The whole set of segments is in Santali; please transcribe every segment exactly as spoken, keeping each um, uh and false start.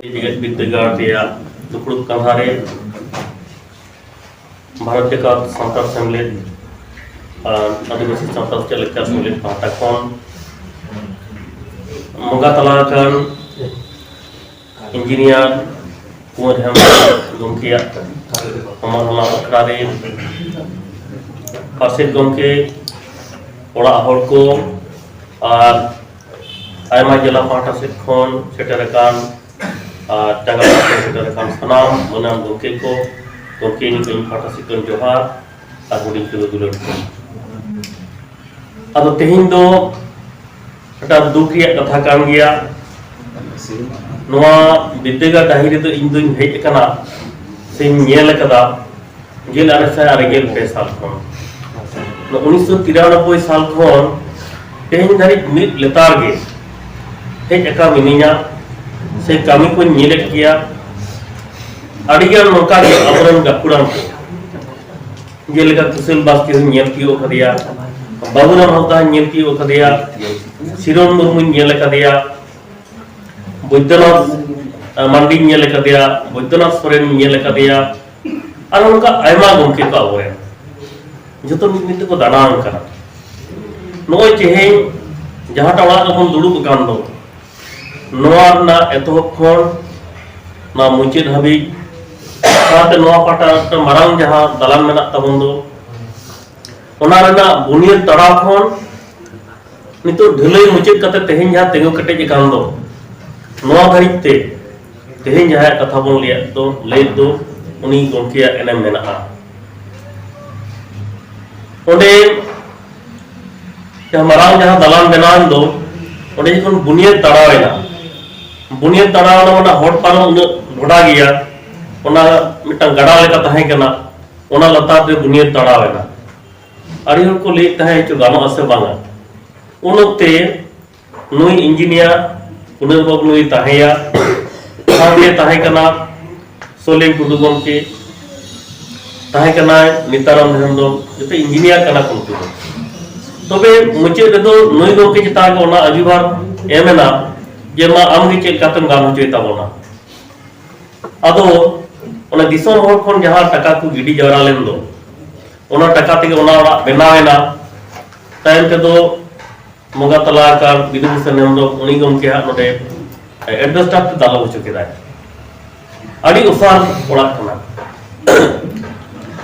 ᱡᱮᱜᱮᱛ ᱵᱤᱨᱫᱟᱹᱜᱟᱲ ᱨᱮᱭᱟᱜ ᱫᱩᱯᱲᱩᱵ ᱠᱟᱸᱫᱷᱟ ᱨᱮ ᱵᱷᱟᱨᱚᱛ ᱡᱟᱠᱟᱛ ᱥᱟᱱᱛᱟᱲ ᱥᱮᱢᱞᱮᱫ ᱟᱨ ᱟᱹᱫᱤᱵᱟᱹᱥᱤ ᱥᱟᱶᱛᱟ ᱥᱮᱪᱮᱫ ᱞᱮᱠᱪᱟᱨ ᱥᱮᱢᱞᱮᱫ ᱯᱟᱦᱴᱟ ᱠᱷᱚᱱ ᱵᱚᱸᱜᱟ ᱛᱟᱞᱟ ᱟᱠᱟᱱ ᱤᱧᱡᱤᱱᱤᱭᱟᱨ ᱠᱩᱸᱣᱟᱨ ᱦᱮᱢᱵᱨᱚᱢ ᱜᱚᱢᱠᱮᱭᱟᱜ ᱦᱟᱢᱟᱞ ᱦᱟᱢᱟᱞ ᱟᱠᱷᱲᱟ ᱨᱮ ᱯᱟᱨᱥᱮᱛ ᱜᱚᱢᱠᱮ, ᱚᱲᱟᱜ ᱦᱚᱲ ᱠᱚ ᱟᱨ ᱟᱭᱢᱟ ᱡᱮᱞᱟ ᱯᱟᱦᱴᱟ ᱥᱮᱫ ᱠᱷᱚᱱ ᱥᱮᱴᱮᱨ ᱟᱠᱟᱱ ᱟᱨ ᱪᱟᱸᱜᱟ ᱯᱟᱦᱴᱟ ᱥᱮᱴᱮᱨ ᱟᱠᱟᱱ ᱥᱟᱱᱟᱢ ᱢᱟᱹᱱᱟᱱ ᱜᱚᱢᱠᱮ ᱠᱚ, ᱜᱚᱢᱠᱮ ᱤᱧ ᱯᱟᱦᱴᱟ ᱥᱮᱫ ᱠᱷᱚᱱ ᱡᱚᱦᱟᱨ ᱟᱨ ᱦᱩᱰᱤᱧ ᱠᱚᱫᱚ ᱫᱩᱞᱟᱹᱲ ᱠᱚ᱾ ᱟᱫᱚ ᱛᱮᱦᱮᱧ ᱫᱚ ᱢᱤᱫᱴᱟᱝ ᱫᱩᱠ ᱨᱮᱭᱟᱜ ᱠᱟᱛᱷᱟ ᱠᱟᱱ ᱜᱮᱭᱟ᱾ ᱱᱚᱣᱟ ᱵᱤᱨᱫᱟᱹᱜᱟᱲ ᱰᱟᱹᱦᱤ ᱨᱮᱫᱚ ᱤᱧ ᱫᱚᱧ ᱦᱮᱡ ᱟᱠᱟᱱᱟ ᱥᱮᱧ ᱧᱮᱞ ᱟᱠᱟᱫᱟ ᱜᱮᱞ ᱟᱨᱮ ᱥᱟᱭ ᱟᱨᱮ ᱜᱮᱞ ᱯᱮ ᱥᱟᱞ ᱠᱷᱚᱱ, ᱩᱱᱤᱥᱥᱚ ᱛᱤᱨᱟᱱᱚᱵᱵᱳᱭ ᱥᱟᱞ ᱠᱷᱚᱱ ᱛᱮᱦᱮᱧ ᱫᱷᱟᱹᱨᱤᱡ ᱢᱤᱫ ᱞᱮᱛᱟᱲ ᱜᱮ ᱦᱮᱡ ᱟᱠᱟᱱ ᱢᱤᱱᱟᱹᱧᱟ, ᱥᱮ ᱠᱟᱹᱢᱤ ᱠᱚᱧ ᱧᱮᱞᱮᱫ ᱜᱮᱭᱟ᱾ ᱟᱹᱰᱤᱜᱟᱱ ᱱᱚᱝᱠᱟ ᱜᱮ ᱟᱵᱚᱨᱮᱱ ᱜᱟᱹᱠᱷᱩᱲᱟᱱ ᱠᱚ, ᱡᱮᱞᱮᱠᱟ ᱠᱩᱥᱟᱹᱞ ᱵᱟᱥᱠᱮ ᱦᱚᱸᱧ ᱧᱮᱞ ᱛᱤᱭᱳᱜ ᱟᱠᱟᱫᱮᱭᱟ, ᱵᱟᱹᱵᱩᱨᱟᱢ ᱦᱟᱸᱥᱫᱟ ᱦᱚᱸᱧ ᱧᱮᱞ ᱛᱤᱭᱳᱜ ᱟᱠᱟᱫᱮᱭᱟ, ᱥᱤᱨᱚᱱ ᱢᱩᱨᱢᱩᱧ ᱧᱮᱞ ᱟᱠᱟᱫᱮᱭᱟ, ᱵᱳᱭᱫᱚᱱᱟᱛᱷ ᱢᱟᱱᱰᱤᱧ ᱧᱮᱞ ᱟᱠᱟᱫᱮᱭᱟ, ᱵᱳᱭᱫᱚᱱᱟᱛᱷ ᱥᱚᱨᱮᱱᱤᱧ ᱧᱮᱞ ᱟᱠᱟᱫᱮᱭᱟ, ᱟᱨ ᱱᱚᱝᱠᱟ ᱟᱭᱢᱟ ᱜᱚᱢᱠᱮ ᱠᱚ ᱟᱵᱚᱨᱮᱱ᱾ ᱡᱚᱛᱚ ᱢᱤᱫ ᱢᱤᱫ ᱛᱮᱠᱚ ᱫᱟᱱᱟᱝ ᱠᱟᱱᱟ᱾ ᱱᱚᱜᱼᱚᱭ ᱛᱮᱦᱮᱧ ᱡᱟᱦᱟᱸᱴᱟᱜ ᱚᱲᱟᱜ ᱨᱮᱵᱚᱱ ᱫᱩᱲᱩᱵ ᱟᱠᱟᱱ ᱫᱚ, ᱱᱚᱣᱟ ᱨᱮᱱᱟᱜ ᱮᱛᱚᱦᱚᱵ ᱠᱷᱚᱱ ᱱᱚᱣᱟ ᱢᱩᱪᱟᱹᱫ ᱦᱟᱹᱵᱤᱡ, ᱥᱟᱶᱛᱮ ᱱᱚᱣᱟ ᱯᱟᱦᱴᱟ ᱢᱤᱫᱴᱟᱝ ᱢᱟᱨᱟᱝ ᱡᱟᱦᱟᱸ ᱫᱟᱞᱟᱱ ᱢᱮᱱᱟᱜ ᱛᱟᱵᱚᱱ ᱫᱚ, ᱚᱱᱟ ᱨᱮᱱᱟᱜ ᱵᱩᱱᱤᱭᱟᱹᱫ ᱛᱟᱲᱟᱣ ᱠᱷᱚᱱ ᱱᱤᱛᱚᱜ ᱰᱷᱟᱹᱞᱟᱹᱭ ᱢᱩᱪᱟᱹᱫ ᱠᱟᱛᱮ ᱛᱮᱦᱮᱧ ᱡᱟᱦᱟᱸ ᱛᱤᱸᱜᱩ ᱠᱮᱴᱮᱡ ᱟᱠᱟᱱ ᱫᱚ, ᱱᱚᱣᱟ ᱫᱷᱟᱹᱨᱤᱡ ᱛᱮ ᱛᱮᱦᱮᱧ ᱡᱟᱦᱟᱸᱭᱟᱜ ᱠᱟᱛᱷᱟ ᱵᱚᱱ ᱞᱟᱹᱭᱮᱫ ᱫᱚ, ᱞᱟᱹᱭᱮᱫ ᱫᱚ, ᱩᱱᱤ ᱜᱚᱢᱠᱮᱭᱟᱜ ᱮᱱᱮᱢ ᱢᱮᱱᱟᱜᱼᱟ᱾ ᱚᱸᱰᱮ ᱡᱟᱦᱟᱸ ᱢᱟᱨᱟᱝ ᱡᱟᱦᱟᱸ ᱫᱟᱞᱟᱱ ᱵᱮᱱᱟᱣ ᱮᱱ ᱫᱚ, ᱚᱸᱰᱮ ᱡᱚᱠᱷᱚᱱ ᱵᱩᱱᱤᱭᱟᱹᱫ ᱛᱟᱲᱟᱣ ᱮᱱᱟ, ᱵᱩᱱᱤᱭᱟᱹᱫ ᱛᱟᱲᱟᱣ ᱮᱱᱟ, ᱚᱱᱟ ᱦᱚᱲ ᱯᱟᱨᱚᱢ ᱩᱱᱟᱹᱜ ᱰᱷᱚᱰᱟ ᱜᱮᱭᱟ, ᱚᱱᱟ ᱢᱤᱫᱴᱟᱝ ᱜᱟᱰᱟ ᱞᱮᱠᱟ ᱛᱟᱦᱮᱸ ᱠᱟᱱᱟ, ᱚᱱᱟ ᱞᱟᱛᱟᱨ ᱨᱮ ᱵᱩᱱᱤᱭᱟᱹᱫ ᱛᱟᱲᱟᱣ ᱮᱱᱟ᱾ ᱟᱹᱰᱤ ᱦᱚᱲ ᱠᱚ ᱞᱟᱹᱭᱮᱫ ᱛᱟᱦᱮᱸᱫ ᱪᱚ ᱜᱟᱱᱚᱜᱼᱟ ᱥᱮ ᱵᱟᱝᱟ᱾ ᱩᱱ ᱚᱠᱛᱮ ᱱᱩᱭ ᱤᱧᱡᱤᱱᱤᱭᱟᱨ ᱠᱩᱱᱟᱹᱨ ᱵᱟᱹᱵᱩ ᱱᱩᱭ ᱛᱟᱦᱮᱸᱭᱟ, ᱥᱟᱶᱛᱮ ᱛᱟᱦᱮᱸ ᱠᱟᱱᱟ ᱥᱚᱞᱤᱢ ᱴᱩᱰᱩ ᱜᱚᱢᱠᱮ, ᱛᱟᱦᱮᱸ ᱠᱟᱱᱟᱭ ᱱᱤᱛᱟᱨᱟᱢ ᱦᱮᱢᱵᱨᱚᱢ, ᱡᱚᱛᱚ ᱤᱧᱡᱤᱱᱤᱭᱟᱨ ᱠᱟᱱᱟ ᱠᱚ ᱩᱱᱠᱩ ᱫᱚ᱾ ᱛᱚᱵᱮ ᱢᱩᱪᱟᱹᱫ ᱨᱮᱫᱚ ᱱᱩᱭ ᱜᱚᱢᱠᱮ ᱪᱮᱛᱟᱱ ᱨᱮ ᱚᱱᱟ ᱟᱹᱡᱩᱵᱷᱟᱨ ᱮᱢ ᱮᱱᱟ ᱡᱮ, "ᱢᱟ ᱟᱢ ᱜᱮ ᱪᱮᱫ ᱞᱮᱠᱟᱛᱮᱢ ᱜᱟᱱ ᱦᱚᱪᱚᱭ ᱛᱟᱵᱚᱱᱟ?" ᱟᱫᱚ ᱚᱱᱟ ᱫᱤᱥᱚᱢ ᱦᱚᱲ ᱠᱷᱚᱱ ᱡᱟᱦᱟᱸ ᱴᱟᱠᱟ ᱠᱚ ᱜᱤᱰᱤ ᱡᱟᱣᱨᱟ ᱞᱮᱱ ᱫᱚ, ᱚᱱᱟ ᱴᱟᱠᱟ ᱛᱮᱜᱮ ᱚᱱᱟ ᱚᱲᱟᱜ ᱵᱮᱱᱟᱣ ᱮᱱᱟ᱾ ᱛᱟᱭᱚᱢ ᱛᱮᱫᱚ ᱵᱚᱸᱜᱟ ᱛᱟᱞᱟ ᱟᱠᱟᱱ ᱵᱤᱫᱩ ᱵᱷᱩᱥᱚᱱ ᱦᱮᱢᱵᱨᱚᱢ, ᱩᱱᱤ ᱜᱚᱢᱠᱮ ᱦᱟᱸᱜ ᱱᱚᱰᱮ ᱮᱰᱵᱮᱥᱴᱟᱨ ᱛᱮ ᱫᱟᱞᱚᱵ ᱦᱚᱪᱚ ᱠᱮᱫᱟᱭ᱾ ᱟᱹᱰᱤ ᱚᱥᱟᱨ ᱚᱲᱟᱜ ᱠᱟᱱᱟ᱾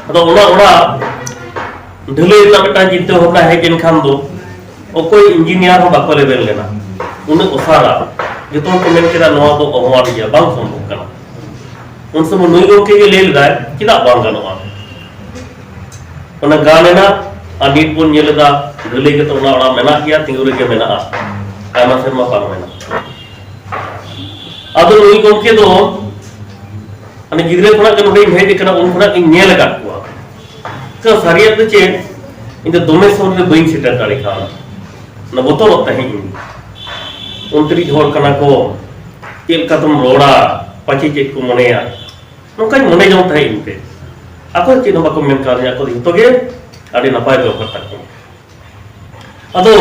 ᱟᱫᱚ ᱚᱱᱟ ᱚᱲᱟᱜ ᱰᱷᱟᱹᱞᱟᱹᱭ ᱨᱮᱱᱟᱜ ᱢᱤᱫᱴᱟᱝ ᱪᱤᱱᱛᱟᱹ ᱵᱷᱟᱵᱽᱱᱟ ᱦᱮᱡ ᱮᱱ ᱠᱷᱟᱱ ᱫᱚ ᱚᱠᱚᱭ ᱤᱧᱡᱤᱱᱤᱭᱟᱨ ᱦᱚᱸ ᱵᱟᱠᱚ ᱞᱮᱵᱮᱞ ᱞᱮᱱᱟ, ᱩᱱᱟᱹᱜ ᱚᱥᱟᱨᱟ᱾ ᱡᱚᱛᱚ ᱦᱚᱲ ᱠᱚ ᱢᱮᱱ ᱠᱮᱫᱟ, "ᱱᱚᱣᱟ ᱫᱚ ᱚᱦᱚᱣᱟᱱ ᱜᱮᱭᱟ, ᱵᱟᱝ ᱥᱚᱢᱵᱷᱚᱵ ᱠᱟᱱᱟ᱾" ᱩᱱ ᱥᱚᱢᱚᱭ ᱱᱩᱭ ᱜᱚᱢᱠᱮ ᱜᱮ ᱞᱟᱹᱭ ᱞᱮᱫᱟᱭ, "ᱪᱮᱫᱟᱜ ᱵᱟᱝ ᱜᱟᱱᱚᱜᱼᱟ?" ᱚᱱᱟ ᱜᱟᱱ ᱮᱱᱟ᱾ ᱟᱨ ᱱᱤᱛ ᱵᱚᱱ ᱧᱮᱞ ᱮᱫᱟ, ᱰᱷᱟᱹᱞᱟᱹᱭ ᱠᱟᱛᱮ ᱚᱱᱟ ᱚᱲᱟᱜ ᱢᱮᱱᱟᱜ ᱜᱮᱭᱟ, ᱛᱤᱸᱜᱩ ᱨᱮᱜᱮ ᱢᱮᱱᱟᱜᱼᱟ, ᱟᱭᱢᱟ ᱥᱮᱨᱢᱟ ᱯᱟᱨᱚᱢ ᱮᱱᱟ᱾ ᱟᱫᱚ ᱱᱩᱭ ᱜᱚᱢᱠᱮ ᱫᱚ ᱢᱟᱱᱮ ᱜᱤᱫᱽᱨᱟᱹ ᱠᱷᱚᱱᱟᱜ ᱜᱮ ᱱᱚᱰᱮᱧ ᱦᱮᱡ ᱟᱠᱟᱱᱟ, ᱩᱱ ᱠᱷᱚᱱᱟᱜ ᱜᱤᱧ ᱧᱮᱞ ᱟᱠᱟᱫ ᱠᱚᱣᱟ᱾ ᱛᱚ ᱥᱟᱹᱨᱤᱭᱟᱜ ᱫᱚ ᱪᱮᱫ, ᱤᱧ ᱫᱚ ᱫᱚᱢᱮ ᱥᱩᱨ ᱨᱮ ᱵᱟᱹᱧ ᱥᱮᱴᱮᱨ ᱫᱟᱲᱮ ᱠᱟᱣᱫᱟ, ᱚᱱᱟ ᱵᱚᱛᱚᱨᱚᱜ ᱛᱟᱦᱮᱸᱫ ᱤᱧ᱾ ᱚᱱᱛᱨᱤᱡ ᱦᱚᱲ ᱠᱟᱱᱟ ᱠᱚ, ᱪᱮᱫ ᱞᱮᱠᱟ ᱛᱮᱢ ᱨᱚᱲᱟ, ᱯᱟᱪᱮ ᱪᱮᱫ ᱠᱚ ᱢᱚᱱᱮᱭᱟ, ᱱᱚᱝᱠᱟᱧ ᱢᱚᱱᱮ ᱡᱚᱝ ᱛᱟᱦᱮᱸᱫ ᱤᱧ ᱛᱮ᱾ ᱟᱠᱚ ᱪᱮᱫ ᱦᱚᱸ ᱵᱟᱠᱚ ᱢᱮᱱ ᱠᱟᱣᱫᱤᱧᱟ, ᱟᱠᱚ ᱫᱚ ᱡᱚᱛᱚ ᱜᱮ ᱟᱹᱰᱤ ᱱᱟᱯᱟᱭ ᱵᱮᱵᱚᱦᱟᱨ ᱛᱟᱠᱚ᱾ ᱟᱫᱚ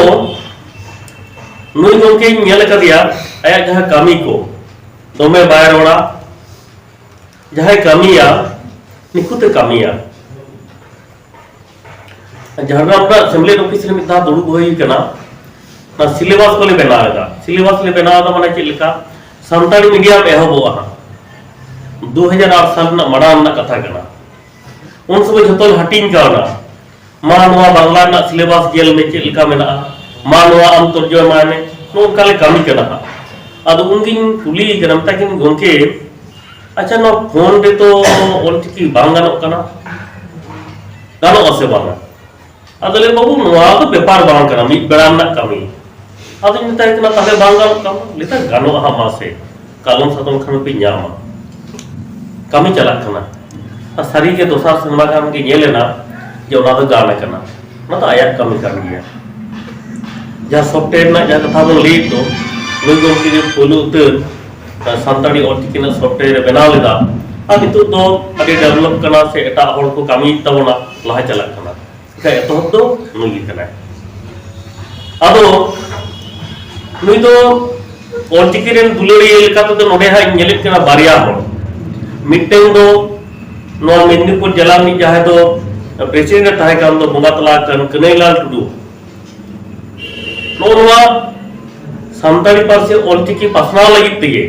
ᱱᱩᱭ ᱜᱚᱢᱠᱮᱧ ᱧᱮᱞ ᱟᱠᱟᱫᱮᱭᱟ, ᱟᱭᱟᱜ ᱡᱟᱦᱟᱸ ᱠᱟᱹᱢᱤ ᱠᱚ, ᱫᱚᱢᱮ ᱵᱟᱭ ᱨᱚᱲᱟ, ᱡᱟᱦᱟᱸᱭ ᱠᱟᱹᱢᱤᱭᱟ, ᱱᱤᱠᱷᱩᱛᱮ ᱠᱟᱹᱢᱤᱭᱟ᱾ ᱡᱷᱟᱲᱜᱨᱟᱢ ᱨᱮᱱᱟᱜ ᱥᱮᱢᱞᱮᱫ ᱚᱯᱷᱤᱥ ᱨᱮ ᱢᱤᱫ ᱫᱷᱟᱣ ᱫᱩᱲᱩᱵ ᱦᱩᱭ ᱠᱟᱱᱟ, ᱚᱱᱟ ᱥᱤᱞᱮᱵᱟᱥ ᱠᱚᱞᱮ ᱵᱮᱱᱟᱣ ᱮᱫᱟ᱾ ᱥᱤᱞᱮᱵᱟᱥ ᱞᱮ ᱵᱮᱱᱟᱣ ᱮᱫᱟ ᱢᱟᱱᱮ ᱪᱮᱫ ᱞᱮᱠᱟ, ᱥᱟᱱᱛᱟᱲᱤ ᱢᱤᱰᱤᱭᱟᱢ ᱮᱦᱚᱵᱚᱜᱼᱟ ᱦᱟᱸᱜ ᱫᱩ ᱦᱟᱡᱟᱨ ᱟᱴ ᱥᱟᱞ ᱨᱮᱱᱟᱜ ᱢᱟᱲᱟᱝ ᱨᱮᱱᱟᱜ ᱠᱟᱛᱷᱟ ᱠᱟᱱᱟ᱾ ᱩᱱ ᱥᱚᱢᱚᱭ ᱡᱷᱚᱛᱚ ᱞᱮ ᱦᱟᱹᱴᱤᱧ ᱠᱟᱣᱱᱟ, ᱢᱟ ᱱᱚᱣᱟ ᱵᱟᱝᱞᱟ ᱨᱮᱱᱟᱜ ᱥᱤᱞᱮᱵᱟᱥ ᱧᱮᱞ ᱢᱮ ᱪᱮᱫ ᱞᱮᱠᱟ ᱢᱮᱱᱟᱜᱼᱟ, ᱢᱟ ᱱᱚᱣᱟ ᱟᱢ ᱛᱚᱨᱡᱚᱢᱟᱭ ᱢᱮ, ᱱᱚᱝᱠᱟ ᱞᱮ ᱠᱟᱹᱢᱤ ᱠᱟᱱᱟ ᱦᱟᱸᱜ᱾ ᱟᱫᱚ ᱩᱱᱜᱤᱧ ᱠᱩᱞᱤᱭᱮ ᱠᱟᱱᱟ, ᱢᱮᱛᱟᱭ ᱠᱟᱹᱱᱟᱹᱧ, "ᱜᱚᱢᱠᱮ, ᱟᱪᱪᱷᱟ, ᱱᱚᱣᱟ ᱯᱷᱳᱱ ᱨᱮᱫᱚ ᱚᱞᱪᱤᱠᱤ ᱵᱟᱝ ᱜᱟᱱᱚᱜ ᱠᱟᱱᱟ, ᱜᱟᱱᱚᱜᱼᱟ ᱥᱮ ᱵᱟᱝᱟ?" ᱟᱫᱚ ᱞᱟᱹᱭ, "ᱵᱟᱹᱵᱩ, ᱱᱚᱣᱟ ᱫᱚ ᱵᱮᱯᱟᱨ ᱵᱟᱝ ᱠᱟᱱᱟ, ᱢᱤᱫ ᱵᱮᱲᱟ ᱨᱮᱱᱟᱜ ᱠᱟᱹᱢᱤ᱾" ᱟᱫᱚᱧ ᱢᱮᱛᱟᱭ ᱠᱟᱱᱟ, "ᱛᱟᱦᱞᱮ ᱵᱟᱝ ᱜᱟᱱᱚᱜ ᱛᱟᱢᱟ?" ᱞᱟᱹᱭ ᱫᱟ, "ᱜᱟᱱᱚᱜᱼᱟ ᱦᱟᱸᱜ, ᱢᱟᱥᱮ ᱠᱟᱞᱚᱢ ᱥᱟᱫᱚᱢ ᱠᱷᱟᱱ ᱯᱮ ᱧᱟᱢᱟ, ᱠᱟᱹᱢᱤ ᱪᱟᱞᱟᱜ ᱠᱟᱱᱟ᱾" ᱟᱨ ᱥᱟᱹᱨᱤᱜᱮ ᱫᱚᱥᱟᱨ ᱥᱮᱨᱢᱟ ᱠᱷᱟᱱ ᱜᱮ ᱧᱮᱞ ᱮᱱᱟ ᱡᱮ ᱚᱱᱟ ᱫᱚ ᱜᱟᱱ ᱟᱠᱟᱱᱟ, ᱚᱱᱟ ᱫᱚ ᱟᱭᱟᱜ ᱠᱟᱹᱢᱤ ᱠᱟᱱ ᱜᱮᱭᱟ᱾ ᱡᱟᱦᱟᱸ ᱥᱚᱯᱷᱴᱣᱮᱭᱟᱨ ᱨᱮᱱᱟᱜ ᱡᱟᱦᱟᱸ ᱠᱟᱛᱷᱟ ᱵᱚᱱ ᱞᱟᱹᱭᱮᱫ ᱫᱚ, ᱱᱩᱭ ᱜᱚᱢᱠᱮ ᱜᱮ ᱯᱳᱭᱞᱳ ᱩᱛᱟᱹᱨ ᱥᱟᱱᱛᱟᱲᱤ ᱚᱞᱪᱤᱠᱤ ᱨᱮᱱᱟᱜ ᱥᱚᱯᱷᱴᱣᱮᱭᱟᱨ ᱮ ᱵᱮᱱᱟᱣ ᱞᱮᱫᱟ᱾ ᱟᱨ ᱱᱤᱛᱚᱜ ᱫᱚ ᱟᱹᱰᱤ ᱰᱮᱵᱷᱞᱚᱯ ᱠᱟᱱᱟ, ᱥᱮ ᱮᱴᱟᱜ ᱦᱚᱲ ᱠᱚ ᱠᱟᱹᱢᱤᱭᱮᱫ ᱛᱟᱵᱚᱱᱟ, ᱞᱟᱦᱟ ᱪᱟᱞᱟᱜ ᱠᱟᱱᱟ᱾ ᱮᱱᱠᱷᱟᱱ ᱮᱛᱚᱦᱚᱵ ᱫᱚ ᱱᱩᱭ ᱜᱮ ᱠᱟᱱᱟᱭ᱾ ᱟᱫᱚ ᱱᱩᱭ ᱫᱚ ᱚᱞᱪᱤᱠᱤ ᱨᱮᱱ ᱫᱩᱞᱟᱹᱲᱤᱭᱟᱹ ᱞᱮᱠᱟ ᱛᱮᱫᱚ ᱱᱚᱰᱮ ᱦᱟᱸᱜ ᱤᱧ ᱧᱮᱞᱮᱫ ᱠᱟᱱᱟ ᱵᱟᱨᱭᱟ ᱦᱚᱲ, ᱢᱤᱫᱴᱮᱱ ᱫᱚ ᱱᱚᱣᱟ ᱢᱮᱫᱽᱱᱤᱯᱩᱨ ᱡᱮᱞᱟ ᱨᱤᱱᱤᱡ ᱡᱟᱦᱟᱸᱭ ᱫᱚ ᱯᱨᱮᱥᱤᱰᱮᱱᱴ ᱮ ᱛᱟᱦᱮᱸ ᱠᱟᱱ ᱫᱚ, ᱵᱚᱸᱜᱟ ᱛᱟᱞᱟ ᱟᱠᱟᱱ ᱠᱟᱹᱱᱟᱹᱭᱞᱟᱞ ᱴᱩᱰᱩ, ᱱᱚᱜᱼᱚ ᱱᱚᱣᱟ ᱥᱟᱱᱛᱟᱲᱤ ᱯᱟᱹᱨᱥᱤ ᱚᱞᱪᱤᱠᱤ ᱯᱟᱥᱱᱟᱣ ᱞᱟᱹᱜᱤᱫ ᱛᱮᱜᱮ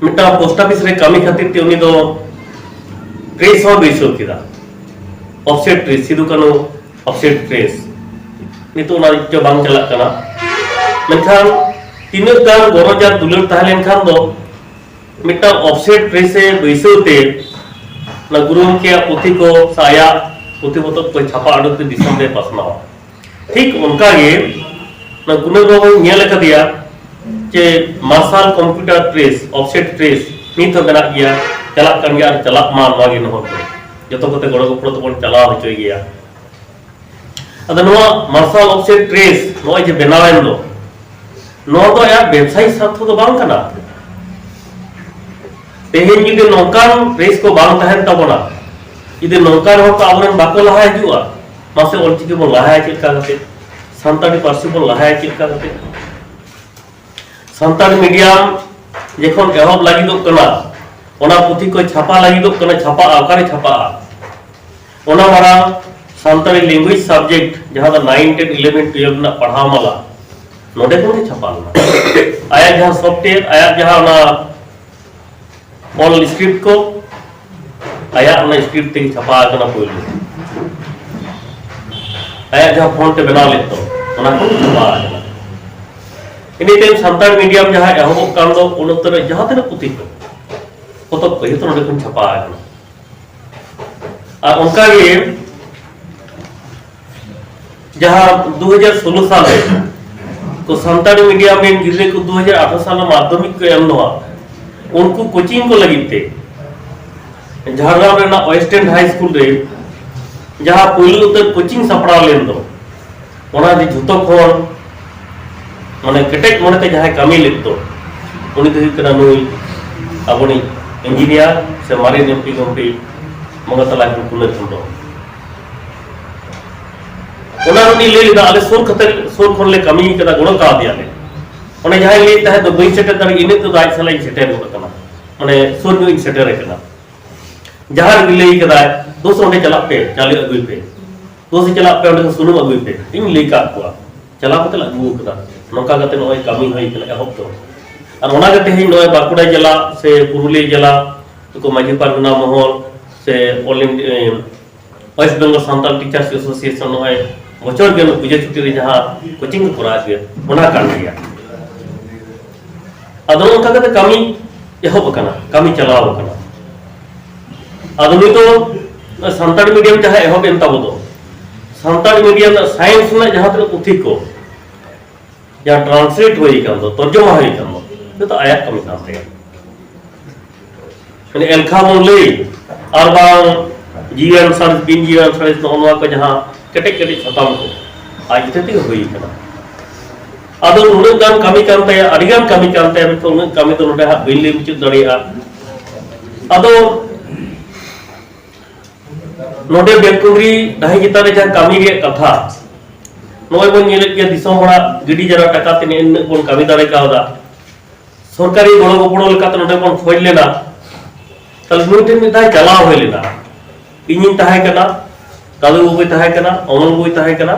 ᱢᱤᱫᱴᱟᱝ ᱯᱳᱥᱴ ᱚᱯᱷᱤᱥ ᱨᱮ ᱠᱟᱹᱢᱤ ᱠᱷᱟᱹᱛᱤᱨ ᱛᱮ ᱩᱱᱤ ᱫᱚ ᱯᱨᱮᱥ ᱦᱚᱸ ᱵᱟᱹᱭᱥᱟᱹᱣ ᱠᱮᱫᱟ, ᱚᱯᱷᱥᱮᱴ ᱯᱨᱮᱥ, ᱥᱤᱫᱩ ᱠᱟᱹᱱᱩ ᱚᱯᱷᱥᱮᱴ ᱯᱨᱮᱥ᱾ ᱱᱤᱛᱚᱜ ᱚᱱᱟ ᱪᱚ ᱵᱟᱝ ᱪᱟᱞᱟᱜ ᱠᱟᱱᱟ, ᱢᱮᱱᱠᱷᱟᱱ ᱛᱤᱱᱟᱹᱜ ᱜᱟᱱ ᱜᱚᱨᱚᱡᱽ ᱟᱨ ᱫᱩᱞᱟᱹᱲ ᱛᱟᱦᱮᱸ ᱞᱮᱱᱠᱷᱟᱱ ᱫᱚ ᱢᱤᱫᱴᱟᱝ ᱚᱯᱷᱥᱮᱴ ᱯᱨᱮᱥ ᱮ ᱵᱟᱹᱭᱥᱟᱹᱣ ᱛᱮ ᱚᱱᱟ ᱜᱩᱨᱩ ᱜᱚᱢᱠᱮᱭᱟᱜ ᱯᱩᱛᱷᱤ ᱠᱚ ᱥᱮ ᱟᱭᱟᱜ ᱯᱩᱛᱷᱤ ᱯᱚᱛᱚᱵ ᱠᱚ ᱪᱷᱟᱯᱟ ᱩᱰᱩᱠ ᱛᱮ ᱫᱤᱥᱚᱢ ᱨᱮ ᱯᱟᱥᱱᱟᱣᱟ᱾ ᱴᱷᱤᱠ ᱚᱱᱠᱟ ᱜᱮ ᱚᱱᱟ ᱜᱩᱱᱟᱹ ᱵᱟᱵᱩᱧ ᱧᱮᱞ ᱟᱠᱟᱫᱮᱭᱟ ᱡᱮ ᱢᱟᱨᱥᱟᱞ ᱠᱚᱢᱯᱤᱭᱩᱴᱟᱨ ᱯᱨᱮᱥ, ᱚᱯᱷᱥᱮᱴ ᱯᱨᱮᱥ ᱱᱤᱛ ᱦᱚᱸ ᱢᱮᱱᱟᱜ ᱜᱮᱭᱟ, ᱪᱟᱞᱟᱜ ᱠᱟᱱ ᱜᱮᱭᱟ ᱟᱨ ᱪᱟᱞᱟᱜ ᱢᱟ, ᱱᱚᱣᱟ ᱜᱮ ᱱᱮᱦᱚᱨ ᱫᱚ᱾ ᱡᱚᱛᱚ ᱠᱚᱛᱮ ᱜᱚᱲᱚ ᱜᱚᱯᱚᱲᱚ ᱛᱮᱵᱚᱱ ᱪᱟᱞᱟᱣ ᱦᱚᱪᱚᱭ ᱜᱮᱭᱟ᱾ ᱟᱫᱚ ᱱᱚᱣᱟ ᱢᱟᱨᱥᱟᱞ ᱚᱯᱷᱥᱮᱴ ᱯᱨᱮᱥ ᱱᱚᱜᱼᱚᱭ ᱡᱮ ᱵᱮᱱᱟᱣᱮᱱ ᱫᱚ, ᱱᱚᱣᱟ ᱫᱚ ᱟᱭᱟᱜ ᱵᱮᱵᱽᱥᱟᱭᱤᱠ ᱥᱟᱨᱛᱷᱚ ᱫᱚ ᱵᱟᱝ ᱠᱟᱱᱟ᱾ ᱛᱮᱦᱮᱧ ᱡᱩᱫᱤ ᱱᱚᱝᱠᱟᱱ ᱯᱨᱮᱥ ᱠᱚ ᱵᱟᱝ ᱛᱟᱦᱮᱱ ᱛᱟᱵᱚᱱᱟ, ᱡᱩᱫᱤ ᱱᱚᱝᱠᱟᱱ ᱦᱚᱲ ᱠᱚ ᱟᱵᱚᱨᱮᱱ ᱵᱟᱠᱚ ᱞᱟᱦᱟ ᱦᱤᱡᱩᱜᱼᱟ, ᱢᱟᱥᱮ ᱚᱞᱪᱤᱠᱤ ᱵᱚᱱ ᱞᱟᱦᱟᱭᱟ ᱪᱮᱫ ᱞᱮᱠᱟ ᱠᱟᱛᱮ? ᱥᱟᱱᱛᱟᱲᱤ ᱯᱟᱹᱨᱥᱤ ᱵᱚᱱ ᱞᱟᱦᱟᱭᱟ ᱪᱮᱫ ᱞᱮᱠᱟ ᱠᱟᱛᱮ? ᱥᱟᱱᱛᱟᱲᱤ ᱢᱤᱰᱤᱭᱟᱢ ᱡᱚᱠᱷᱚᱱ ᱮᱦᱚᱵ ᱞᱟᱹᱜᱤᱫᱚᱜ ᱠᱟᱱᱟ, ᱚᱱᱟ ᱯᱩᱛᱷᱤ ᱠᱚ ᱪᱷᱟᱯᱟ ᱞᱟᱹᱜᱤᱫᱚᱜ ᱠᱟᱱᱟ, ᱪᱷᱟᱯᱟᱜᱼᱟ, ᱚᱠᱟᱨᱮ ᱪᱷᱟᱯᱟᱜᱼᱟ? ᱚᱱᱟ ᱢᱟᱲᱟᱝ ᱥᱟᱱᱛᱟᱲᱤ ᱞᱮᱝᱜᱩᱭᱮᱡᱽ ᱥᱟᱵᱡᱮᱠᱴ, ᱡᱟᱦᱟᱸ ᱫᱚ ᱱᱟᱭᱤᱱ, ᱴᱮᱱ, ᱤᱞᱮᱵᱷᱮᱱ, ᱴᱩᱭᱮᱞᱵᱷ ᱨᱮᱱᱟᱜ ᱯᱟᱲᱦᱟᱣ ᱢᱟᱞᱟ, ᱱᱚᱰᱮ ᱠᱷᱚᱱ ᱜᱮ ᱪᱷᱟᱯᱟ ᱞᱮᱱᱟ᱾ ᱟᱭᱟᱜ ᱡᱟᱦᱟᱸ ᱥᱚᱯᱷᱴᱣᱮᱭᱟᱨ, ᱟᱭᱟᱜ ᱡᱟᱦᱟᱸ ᱚᱱᱟ ᱚᱞ ᱥᱠᱨᱤᱯᱴ ᱠᱚ, ᱟᱭᱟᱜ ᱚᱱᱟ ᱥᱠᱨᱤᱯᱴ ᱛᱮᱜᱮ ᱪᱷᱟᱯᱟ ᱟᱠᱟᱱᱟ ᱯᱳᱭᱞᱳ᱾ ᱟᱭᱟᱜ ᱡᱟᱦᱟᱸ ᱯᱷᱚᱱᱴ ᱮ ᱵᱮᱱᱟᱣ ᱞᱮᱫ ᱫᱚ, ᱚᱱᱟ ᱠᱷᱚᱱ ᱪᱷᱟᱯᱟ ᱟᱠᱟᱱᱟ᱾ ᱤᱱᱟᱹ ᱛᱟᱭᱚᱢ ᱥᱟᱱᱛᱟᱲ ᱢᱤᱰᱤᱭᱟᱢ ᱡᱟᱦᱟᱸ ᱮᱦᱚᱵᱚᱜ ᱠᱟᱱ ᱫᱚ, ᱩᱱ ᱚᱠᱛᱚ ᱨᱮ ᱡᱟᱦᱟᱸ ᱛᱤᱱᱟᱹᱜ ᱯᱩᱛᱷᱤ ᱠᱚ, ᱯᱚᱛᱚᱵ ᱠᱚ, ᱡᱚᱛᱚ ᱱᱚᱰᱮ ᱠᱷᱚᱱ ᱪᱷᱟᱯᱟ ᱟᱠᱟᱱᱟ᱾ ᱟᱨ ᱚᱱᱠᱟ ᱜᱮ ᱡᱟᱦᱟᱸ ᱫᱩ ᱦᱟᱡᱟᱨ ᱥᱳᱞᱳ ᱥᱟᱞ ᱨᱮ ᱠᱚ ᱥᱟᱱᱛᱟᱲᱤ ᱢᱤᱰᱤᱭᱟᱢ ᱨᱮᱱ ᱜᱤᱫᱽᱨᱟᱹ ᱠᱚ ᱫᱩ ᱦᱟᱡᱟᱨ ᱟᱴᱷᱨᱚ ᱥᱟᱞ ᱨᱮ ᱢᱟᱫᱽᱫᱷᱚᱢᱤᱠ ᱠᱚ ᱮᱢ ᱞᱮᱫᱟ, ᱩᱱᱠᱩ ᱠᱳᱪᱤᱝ ᱠᱚ ᱞᱟᱹᱜᱤᱫ ᱛᱮ ᱡᱷᱟᱲᱜᱨᱟᱢ ᱨᱮᱱᱟᱜ ᱳᱭᱮᱥᱴᱟᱨᱱ ᱦᱟᱭ ᱥᱠᱩᱞ ᱨᱮ ᱡᱟᱦᱟᱸ ᱯᱳᱭᱞᱳ ᱩᱛᱟᱹᱨ ᱠᱳᱪᱤᱝ ᱥᱟᱯᱲᱟᱣ ᱞᱮᱱ ᱫᱚ, ᱚᱱᱟ ᱨᱮ ᱡᱷᱚᱛᱚ ᱠᱷᱚᱱ ᱢᱟᱱᱮ ᱠᱮᱴᱮᱡ ᱢᱚᱱᱮᱛᱮ ᱡᱟᱦᱟᱸᱭ ᱠᱟᱹᱢᱤ ᱞᱮᱫ ᱫᱚ, ᱩᱱᱤ ᱫᱚ ᱦᱩᱭᱩᱜ ᱠᱟᱱᱟ ᱱᱩᱭ ᱟᱵᱚᱱᱤᱡ ᱤᱧᱡᱤᱱᱤᱭᱟᱨ ᱥᱮ ᱢᱟᱨᱮᱱ ᱮᱢ ᱯᱤ ᱜᱚᱢᱠᱮ ᱵᱚᱸᱜᱟ ᱛᱟᱞᱟ ᱟᱠᱟᱱ ᱠᱩᱱᱟᱹᱨ ᱦᱮᱢᱵᱨᱚᱢ᱾ ᱚᱱᱟ ᱩᱱᱤ ᱞᱟᱹᱭ ᱞᱮᱫᱟ, ᱟᱞᱮ ᱥᱩᱨ ᱠᱟᱛᱮ, ᱥᱩᱨ ᱠᱷᱚᱱ ᱞᱮ ᱠᱟᱹᱢᱤ ᱠᱟᱫᱟ, ᱜᱚᱲᱚ ᱠᱟᱣᱫᱮᱭᱟᱞᱮ᱾ ᱚᱱᱮ ᱡᱟᱦᱟᱸᱭ ᱞᱟᱹᱭᱮᱫ ᱛᱟᱦᱮᱸᱫ ᱫᱚ ᱵᱟᱹᱧ ᱥᱮᱴᱮᱨ ᱫᱟᱲᱮᱭᱟᱜᱼᱟ, ᱤᱱᱟᱹᱜ ᱛᱮᱫᱚ ᱟᱡ ᱥᱟᱞᱟᱜ ᱤᱧ ᱥᱮᱴᱮᱨ ᱜᱚᱫ ᱟᱠᱟᱱᱟ᱾ ᱢᱟᱱᱮ ᱥᱩᱨ ᱧᱚᱜ ᱤᱧ ᱥᱮᱴᱮᱨ ᱟᱠᱟᱱᱟ᱾ ᱡᱟᱦᱟᱸ ᱨᱮᱜᱮ ᱞᱟᱹᱭ ᱠᱟᱫᱟᱭ, "ᱫᱳᱥ ᱚᱸᱰᱮ ᱪᱟᱞᱟᱜ ᱯᱮ, ᱪᱟᱣᱞᱮ ᱟᱹᱜᱩᱭ ᱯᱮ, ᱫᱳᱥ ᱪᱟᱞᱟᱜ ᱯᱮ, ᱚᱸᱰᱮ ᱠᱷᱚᱱ ᱥᱩᱱᱩᱢ ᱟᱹᱜᱩᱭ ᱯᱮ", ᱤᱧ ᱞᱟᱹᱭ ᱠᱟᱜ ᱠᱚᱣᱟ, ᱪᱟᱞᱟᱣ ᱠᱟᱛᱮ ᱞᱮ ᱟᱹᱜᱩ ᱠᱟᱫᱟ᱾ ᱱᱚᱝᱠᱟ ᱠᱟᱛᱮ ᱱᱚᱜᱼᱚᱭ ᱠᱟᱹᱢᱤ ᱦᱩᱭ ᱠᱟᱱᱟ ᱮᱦᱚᱵ ᱫᱚ᱾ ᱟᱨ ᱚᱱᱟ ᱜᱮ ᱛᱮᱦᱮᱧ ᱱᱚᱜᱼᱚᱭ ᱵᱟᱸᱠᱩᱲᱟ ᱡᱮᱞᱟ ᱥᱮ ᱯᱩᱨᱩᱞᱤᱭᱟᱹ ᱡᱮᱞᱟ ᱠᱚ ᱢᱟᱹᱡᱷᱤ ᱯᱟᱨᱜᱟᱱᱟ ᱢᱚᱦᱚᱞ ᱥᱮ all India, West Bengal Santal Teachers Association ᱱᱚᱜᱼᱚᱭ ᱵᱚᱪᱷᱚᱨ ᱜᱮ ᱯᱩᱡᱟᱹ ᱪᱷᱩᱴᱤ ᱨᱮ ᱡᱟᱦᱟᱸ ᱠᱳᱪᱤᱝ ᱠᱚ ᱠᱚᱨᱟᱣ ᱜᱮᱭᱟ, ᱚᱱᱟ ᱠᱟᱱ ᱜᱮᱭᱟ᱾ ᱟᱫᱚ ᱱᱚᱝᱠᱟ ᱠᱟᱛᱮ ᱠᱟᱹᱢᱤ ᱮᱦᱚᱵ ᱟᱠᱟᱱᱟ, ᱠᱟᱹᱢᱤ ᱪᱟᱞᱟᱣ ᱟᱠᱟᱱᱟ᱾ ᱟᱫᱚ ᱱᱤᱛᱚᱜ ᱥᱟᱱᱛᱟᱲ ᱢᱤᱰᱤᱭᱟᱢ ᱡᱟᱦᱟᱸ ᱮᱦᱚᱵ ᱮᱱ ᱛᱟᱵᱚ ᱫᱚ, ᱥᱟᱱᱛᱟᱲ ᱢᱤᱰᱤᱭᱟᱢ ᱨᱮᱱᱟᱜ ᱥᱟᱭᱮᱱᱥ ᱨᱮᱱᱟᱜ ᱡᱟᱦᱟᱸ ᱛᱤᱱᱟᱹᱜ ᱯᱩᱛᱷᱤ ᱠᱚ, ᱡᱟᱦᱟᱸ ᱴᱨᱟᱱᱥᱞᱮᱴ ᱦᱩᱭ ᱟᱠᱟᱱ ᱫᱚ, ᱛᱚᱨᱡᱚᱢᱟ ᱦᱩᱭ ᱟᱠᱟᱱ ᱫᱚ, ᱡᱚᱛᱚ ᱟᱭᱟᱜ ᱠᱟᱹᱢᱤ ᱠᱟᱱ ᱛᱟᱭᱟ᱾ ᱢᱟᱱᱮ ᱮᱞᱠᱷᱟ ᱵᱚᱱ ᱞᱟᱹᱭ, ᱟᱨ ᱵᱟᱝ ᱡᱤᱣᱤᱭᱟᱱ ᱥᱟᱬᱮᱥ, ᱵᱤᱱ ᱡᱤᱣᱤᱭᱟᱱ ᱥᱟᱬᱮᱥ, ᱱᱚᱜᱼᱚ ᱱᱚᱣᱟ ᱠᱚ ᱡᱟᱦᱟᱸ ᱠᱮᱴᱮᱡ ᱠᱮᱴᱮᱡ ᱥᱟᱛᱟᱢ ᱠᱚ, ᱟᱡ ᱦᱚᱛᱮ ᱛᱮᱜᱮ ᱦᱩᱭ ᱟᱠᱟᱱᱟ᱾ ᱟᱫᱚ ᱩᱱᱟᱹᱜ ᱜᱟᱱ ᱠᱟᱹᱢᱤ ᱠᱟᱱ ᱛᱟᱭᱟ, ᱟᱹᱰᱤ ᱜᱟᱱ ᱠᱟᱹᱢᱤ ᱠᱟᱱ ᱛᱟᱭᱟ, ᱢᱮᱱᱠᱷᱟᱱ ᱩᱱᱟᱹᱜ ᱠᱟᱹᱢᱤ ᱫᱚ ᱱᱚᱰᱮ ᱦᱟᱸᱜ ᱵᱟᱹᱧ ᱞᱟᱹᱭ ᱢᱩᱪᱟᱹᱫ ᱫᱟᱲᱮᱭᱟᱜᱼᱟ᱾ ᱟᱫᱚ ᱱᱚᱰᱮ ᱵᱮᱞᱠᱩᱸᱫᱽᱨᱤ ᱰᱟᱹᱦᱤ ᱪᱮᱛᱟᱱ ᱨᱮ ᱡᱟᱦᱟᱸ ᱠᱟᱹᱢᱤ ᱨᱮᱭᱟᱜ ᱠᱟᱛᱷᱟ, ᱱᱚᱜᱼᱚᱭ ᱵᱚᱱ ᱧᱮᱞᱮᱫ ᱜᱮᱭᱟ, ᱫᱤᱥᱚᱢ ᱦᱚᱲᱟᱜ ᱜᱤᱰᱤ ᱡᱟᱨᱟ ᱴᱟᱠᱟ ᱛᱮ ᱱᱤᱱᱟᱹᱜ ᱵᱚᱱ ᱠᱟᱹᱢᱤ ᱫᱟᱲᱮ ᱠᱟᱣᱫᱟ᱾ ᱥᱚᱨᱠᱟᱨᱤ ᱜᱚᱲᱚ ᱜᱚᱯᱚᱲᱚ ᱞᱮᱠᱟᱛᱮ ᱱᱚᱰᱮ ᱵᱚᱱ ᱠᱷᱚᱡᱽ ᱞᱮᱱᱟ, ᱛᱟᱦᱞᱮ ᱱᱩᱭ ᱴᱷᱮᱱ ᱢᱤᱫ ᱫᱷᱟᱣ ᱪᱟᱞᱟᱣ ᱦᱩᱭ ᱞᱮᱱᱟ᱾ ᱤᱧᱤᱧ ᱛᱟᱦᱮᱸ ᱠᱟᱱᱟ, ᱠᱟᱞᱩ ᱵᱟᱹᱵᱩᱭ ᱛᱟᱦᱮᱸ ᱠᱟᱱᱟ, ᱚᱢᱚᱞ ᱵᱟᱹᱵᱩᱭ ᱛᱟᱦᱮᱸ ᱠᱟᱱᱟ,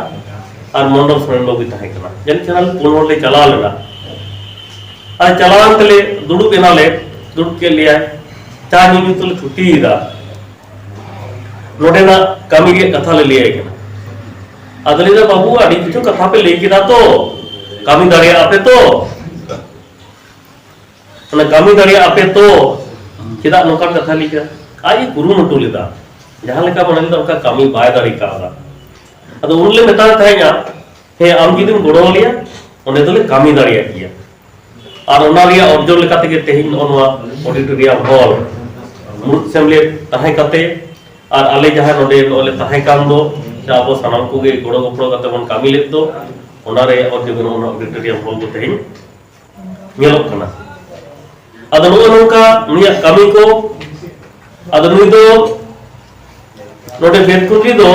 ᱟᱨ ᱢᱚᱱᱰᱚᱞ ᱥᱚᱨᱮᱱ ᱵᱟᱹᱵᱩᱭ ᱛᱟᱦᱮᱸ ᱠᱟᱱᱟ᱾ ᱡᱟᱹᱱᱤᱡ ᱠᱷᱟᱱ ᱟᱞᱮ ᱯᱩᱱ ᱦᱚᱲ ᱞᱮ ᱪᱟᱞᱟᱣ ᱞᱮᱱᱟ᱾ ᱟᱨ ᱪᱟᱞᱟᱣᱮᱱ ᱛᱮᱞᱮ ᱫᱩᱲᱩᱵ ᱮᱱᱟᱞᱮ, ᱫᱩᱲᱩᱵ ᱠᱮᱫ ᱞᱮᱭᱟᱭ, ᱪᱟ ᱧᱩ ᱧᱩ ᱛᱮᱞᱮ ᱛᱷᱩᱛᱤᱭᱮᱫᱟ᱾ ᱱᱚᱰᱮᱱᱟᱜ ᱠᱟᱹᱢᱤ ᱨᱮᱭᱟᱜ ᱠᱟᱛᱷᱟ ᱞᱮ ᱞᱟᱹᱭᱟᱭ ᱠᱟᱱᱟ᱾ ᱟᱫᱚ ᱞᱟᱹᱭ ᱫᱟ, "ᱵᱟᱹᱵᱩ, ᱟᱹᱰᱤ ᱠᱤᱪᱷᱩ ᱠᱟᱛᱷᱟ ᱯᱮ ᱞᱟᱹᱭ ᱠᱮᱫᱟ ᱛᱚ, ᱠᱟᱹᱢᱤ ᱫᱟᱲᱮᱭᱟᱜᱼᱟ ᱯᱮ ᱛᱚ?" ᱚᱱᱟ ᱠᱟᱹᱢᱤ ᱫᱟᱲᱮᱭᱟᱜᱼᱟ ᱯᱮ ᱛᱚ, ᱪᱮᱫᱟᱜ ᱱᱚᱝᱠᱟᱱ ᱠᱟᱛᱷᱟ ᱞᱟᱹᱭ ᱠᱮᱫᱟ? ᱟᱡ ᱮ ᱠᱩᱨᱩᱢᱩᱴᱩ ᱞᱮᱫᱟ, ᱡᱟᱦᱟᱸ ᱞᱮᱠᱟ ᱢᱚᱱᱮ ᱞᱮᱫᱟ ᱚᱱᱠᱟ ᱠᱟᱹᱢᱤ ᱵᱟᱭ ᱫᱟᱲᱮ ᱠᱟᱣᱫᱟ᱾ ᱟᱫᱚ ᱩᱱᱞᱮ ᱢᱮᱛᱟᱭ ᱛᱟᱦᱮᱸᱫᱼᱟ, "ᱦᱮᱸ, ᱟᱢ ᱡᱩᱫᱤᱢ ᱜᱚᱲᱚ ᱟᱞᱮᱭᱟ, ᱚᱸᱰᱮ ᱫᱚᱞᱮ ᱠᱟᱹᱢᱤ ᱫᱟᱲᱮᱭᱟᱜ ᱜᱮᱭᱟ᱾" ᱟᱨ ᱚᱱᱟ ᱨᱮᱭᱟᱜ ᱚᱨᱡᱚ ᱞᱮᱠᱟ ᱛᱮᱜᱮ ᱛᱮᱦᱮᱧ ᱱᱚᱜᱼᱚ ᱱᱚᱣᱟ ᱚᱰᱤᱴᱳᱨᱤᱭᱟᱢ ᱦᱚᱞ ᱢᱩᱲᱩᱫ ᱥᱮᱢᱞᱮᱫ ᱛᱟᱦᱮᱸ ᱠᱟᱛᱮ ᱟᱨ ᱟᱞᱮ ᱡᱟᱦᱟᱸ ᱱᱚᱰᱮ ᱱᱚᱜᱼᱚᱭ ᱞᱮ ᱛᱟᱦᱮᱸ ᱠᱟᱱ ᱫᱚ, ᱥᱮ ᱟᱵᱚ ᱥᱟᱱᱟᱢ ᱠᱚᱜᱮ ᱜᱚᱲᱚ ᱜᱚᱯᱚᱲᱚ ᱠᱟᱛᱮ ᱵᱚᱱ ᱠᱟᱹᱢᱤ ᱞᱮᱫ ᱫᱚ, ᱚᱱᱟ ᱨᱮᱭᱟᱜ ᱚᱨᱡᱚ ᱜᱮ ᱱᱚᱜᱼᱚ ᱱᱚᱣᱟ ᱚᱰᱤᱴᱳᱨᱤᱭᱟᱢ ᱦᱚᱞ ᱫᱚ ᱛᱮᱦᱮᱧ ᱧᱮᱞᱚᱜ ᱠᱟᱱᱟ᱾ ᱟᱫᱚ ᱱᱚᱜᱼᱚ ᱱᱚᱝᱠᱟ ᱱᱩᱭᱟᱜ ᱠᱟᱹᱢᱤ ᱠᱚ, ᱟᱫᱚ ᱱᱩᱭ ᱫᱚ ᱱᱚᱰᱮ ᱵᱮᱛᱠᱩᱸᱫᱽᱨᱤ ᱫᱚ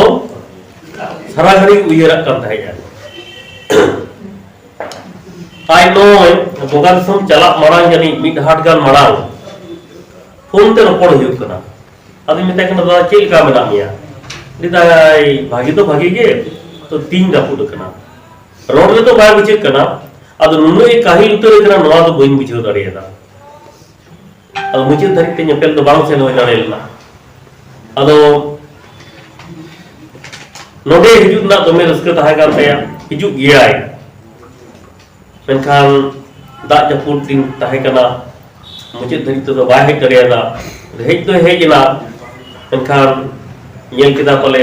ᱥᱟᱨᱟ ᱜᱷᱟᱹᱲᱤᱡ ᱩᱭᱦᱟᱹᱨᱟᱜ ᱠᱟᱱ ᱛᱟᱦᱮᱸᱫᱼᱟ᱾ ᱟᱡ ᱱᱚᱜᱼᱚᱭ ᱵᱚᱸᱜᱟ ᱫᱤᱥᱚᱢ ᱪᱟᱞᱟᱜ ᱢᱟᱲᱟᱝ, ᱡᱟᱹᱱᱤᱡ ᱢᱤᱫ ᱦᱟᱴ ᱜᱟᱱ ᱢᱟᱲᱟᱝ, ᱯᱷᱳᱱ ᱛᱮ ᱨᱚᱯᱚᱲ ᱦᱩᱭᱩᱜ ᱠᱟᱱᱟ᱾ ᱟᱫᱚᱧ ᱢᱮᱛᱟᱭ ᱠᱟᱱᱟ, "ᱫᱟᱫᱟ, ᱪᱮᱫ ᱞᱮᱠᱟ ᱢᱮᱱᱟᱜ ᱢᱮᱭᱟ?" ᱞᱟᱹᱭᱫᱟᱭ, "ᱵᱷᱟᱜᱤ ᱫᱚ ᱵᱷᱟᱜᱤ ᱜᱮ, ᱛᱚ ᱛᱤᱧ ᱨᱟᱹᱯᱩᱫ ᱟᱠᱟᱱᱟ, ᱨᱚᱲ ᱨᱮᱫᱚ ᱵᱟᱭ ᱵᱩᱡᱷᱟᱹᱜ ᱠᱟᱱᱟ, ᱟᱫᱚ ᱱᱩᱱᱟᱹᱜ ᱮ ᱠᱟᱹᱦᱤᱞ ᱩᱛᱟᱹᱨ ᱟᱠᱟᱱᱟ, ᱱᱚᱣᱟ ᱫᱚ ᱵᱟᱹᱧ ᱵᱩᱡᱷᱟᱹᱣ ᱫᱟᱲᱮᱭᱟᱫᱟ᱾" ᱟᱫᱚ ᱢᱩᱪᱟᱹᱫ ᱫᱷᱟᱹᱨᱤᱡ ᱛᱮ ᱧᱮᱯᱮᱞ ᱫᱚ ᱵᱟᱝ ᱥᱮᱱ ᱦᱩᱭ ᱫᱟᱲᱮ ᱞᱮᱱᱟ᱾ ᱟᱫᱚ ᱱᱚᱰᱮ ᱦᱤᱡᱩᱜ ᱨᱮᱱᱟᱜ ᱫᱚᱢᱮ ᱨᱟᱹᱥᱠᱟᱹ ᱛᱟᱦᱮᱸ ᱠᱟᱱ ᱛᱟᱭᱟ, ᱦᱤᱡᱩᱜ ᱜᱮᱭᱟᱭ, ᱢᱮᱱᱠᱷᱟᱱ ᱫᱟᱜ ᱡᱟᱹᱯᱩᱫ ᱫᱤᱱ ᱛᱟᱦᱮᱸ ᱠᱟᱱᱟ, ᱢᱩᱪᱟᱹᱫ ᱫᱷᱟᱹᱨᱤᱡ ᱛᱮᱫᱚ ᱵᱟᱭ ᱦᱮᱡ ᱫᱟᱲᱮᱭᱟᱫᱟ᱾ ᱦᱮᱡ ᱫᱚᱭ ᱦᱮᱡ ᱮᱱᱟ, ᱢᱮᱱᱠᱷᱟᱱ ᱧᱮᱞ ᱠᱮᱫᱟ ᱯᱟᱞᱮ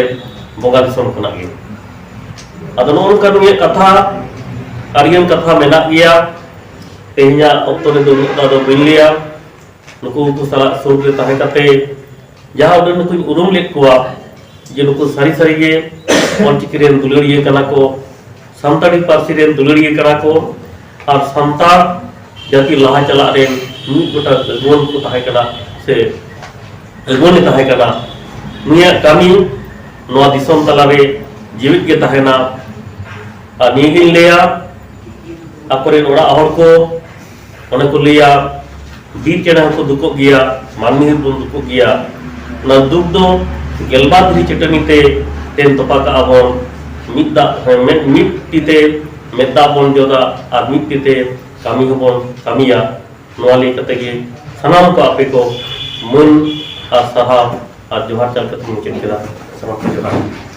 ᱵᱚᱸᱜᱟ ᱫᱤᱥᱚᱢ ᱠᱷᱚᱱᱟᱜ ᱜᱮ᱾ ᱟᱫᱚ ᱱᱚᱜᱼᱚ ᱱᱚᱝᱠᱟ ᱱᱩᱭᱟᱜ ᱠᱟᱛᱷᱟ, ᱟᱹᱰᱤᱜᱟᱱ ᱠᱟᱛᱷᱟ ᱢᱮᱱᱟᱜ ᱜᱮᱭᱟ, ᱛᱮᱦᱮᱧᱟᱜ ᱚᱠᱛᱚ ᱨᱮᱫᱚ ᱩᱱᱟᱹᱜ ᱫᱚ ᱟᱫᱚ ᱵᱟᱹᱧ ᱞᱟᱹᱭᱟ᱾ ᱱᱩᱠᱩ ᱩᱱᱠᱩ ᱥᱟᱞᱟᱜ ᱥᱩᱨ ᱨᱮ ᱛᱟᱦᱮᱸ ᱠᱟᱛᱮ ᱡᱟᱦᱟᱸ ᱩᱰᱟᱹᱝ ᱱᱩᱠᱩᱧ ᱩᱨᱩᱢ ᱞᱮᱫ ᱠᱚᱣᱟ, ᱡᱮ ᱱᱩᱠᱩ ᱥᱟᱹᱨᱤ ᱥᱟᱹᱨᱤ ᱜᱮ ᱚᱞᱪᱤᱠᱤ ᱨᱮᱱ ᱫᱩᱞᱟᱹᱲᱤᱭᱟᱹ ᱠᱟᱱᱟ ᱠᱚ, ᱥᱟᱱᱛᱟᱲᱤ ᱯᱟᱹᱨᱥᱤ ᱨᱮᱱ ᱫᱩᱞᱟᱹᱲᱤᱭᱟᱹ ᱠᱟᱱᱟ ᱠᱚ, ᱟᱨ ᱥᱟᱱᱛᱟᱲ ᱡᱟᱹᱛᱤ ᱞᱟᱦᱟ ᱪᱟᱞᱟᱜ ᱨᱮᱱ ᱢᱤᱫ ᱜᱚᱴᱟ ᱟᱹᱜᱩᱣᱟᱹᱱ ᱠᱚ ᱛᱟᱦᱮᱸ ᱠᱟᱱᱟ, ᱥᱮ ᱟᱹᱜᱩᱣᱟᱹᱱᱮ ᱛᱟᱦᱮᱸ ᱠᱟᱱᱟ᱾ ᱱᱩᱭᱟᱜ ᱠᱟᱹᱢᱤ ᱱᱚᱣᱟ ᱫᱤᱥᱚᱢ ᱛᱟᱞᱟᱨᱮ ᱡᱤᱣᱤᱫ ᱜᱮ ᱛᱟᱦᱮᱱᱟ᱾ ᱟᱨ ᱱᱤᱭᱟᱹᱜᱤᱧ ᱞᱟᱹᱭᱟ, ᱟᱠᱚᱨᱮᱱ ᱚᱲᱟᱜ ᱦᱚᱲ ᱠᱚ, ᱚᱱᱮ ᱠᱚ ᱞᱟᱹᱭᱟ, "ᱵᱤᱨ ᱪᱮᱬᱮ ᱦᱚᱸᱠᱚ ᱫᱩᱠᱚᱜ ᱜᱮᱭᱟ, ᱢᱟᱹᱱᱢᱤ ᱦᱚᱸᱵᱚᱱ ᱫᱩᱠᱚᱜ ᱜᱮᱭᱟ᱾" ᱚᱱᱟ ᱫᱩᱠ ᱫᱚ ᱜᱮᱞᱵᱟᱨ ᱫᱷᱤᱨᱤ ᱪᱟᱹᱴᱟᱹᱱᱤ ᱛᱮ ᱛᱮᱱ ᱛᱚᱯᱟ ᱠᱟᱜᱼᱟ ᱵᱚᱱ᱾ ᱢᱤᱫ ᱫᱟᱜ, ᱢᱮᱫ, ᱢᱤᱫ ᱛᱤ ᱛᱮ ᱢᱮᱫ ᱫᱟᱜ ᱵᱚᱱ ᱡᱚᱫᱟ ᱟᱨ ᱢᱤᱫ ᱛᱤ ᱛᱮ ᱠᱟᱹᱢᱤ ᱦᱚᱸᱵᱚᱱ ᱠᱟᱹᱢᱤᱭᱟ᱾ ᱱᱚᱣᱟ ᱞᱟᱹᱭ ᱠᱟᱛᱮ ᱜᱮ ᱥᱟᱱᱟᱢ ᱠᱚ ᱟᱯᱮ ᱠᱚ ᱢᱟᱹᱱ ᱟᱨ ᱥᱟᱨᱦᱟᱣ ᱟᱨ ᱡᱚᱦᱟᱨ ᱪᱟᱞ ᱠᱟᱛᱮ ᱢᱩᱪᱟᱹᱫ ᱠᱮᱫᱟ᱾ ᱥᱟᱱᱟᱢ ᱠᱚ ᱡᱚᱦᱟᱨ᱾